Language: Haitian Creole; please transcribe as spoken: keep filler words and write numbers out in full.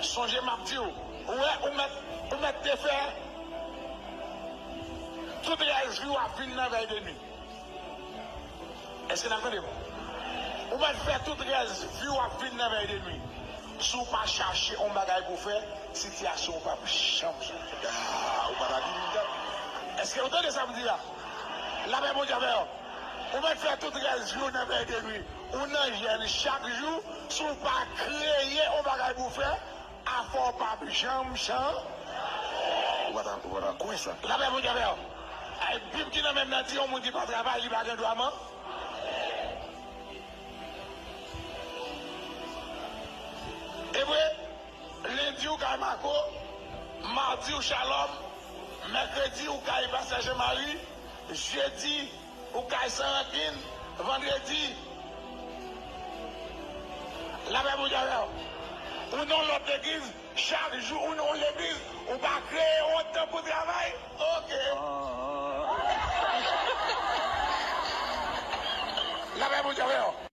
Sonje m ap di w, ou wè, ou mèt, ou mèt te fè tout rès vi w ap vin nan vèy de nwi. Èske n ap tande m? Ou mèt fè tout rès vi w ap vin nan vèy de nwi. Si w pa chache yon bagay pou w fè, sitiyasyon w p ap janm chanje. Ah, ou pa ta di m dat. Èske w tande sa m di la? Lapè Bondye avè w. Ou mèt fè tout rès vi w nan vèy de nwi. Ou nan jèn chak jou, si w pa kreye yon bagay pou w fè, afè w p ap janm chan. Ou pa ta, ou pa ta kwè sa. Lapè Bondye avè w. Ay, Bib ki nan men m nan di yon moun ki pa travay, li pa gen dwa man. E vre, lendi ou kay Mako, madi ou Shalom, mèkredi ou kay Pastè Jean Marie, jedi ou kay San Rankin, vandredi, lapè Bondye avè w. Ou nan lòt legliz, chak jou ou nan yon legliz, ou pa kreye yon tan pou travay. Ok. Lapè Bondye avè w.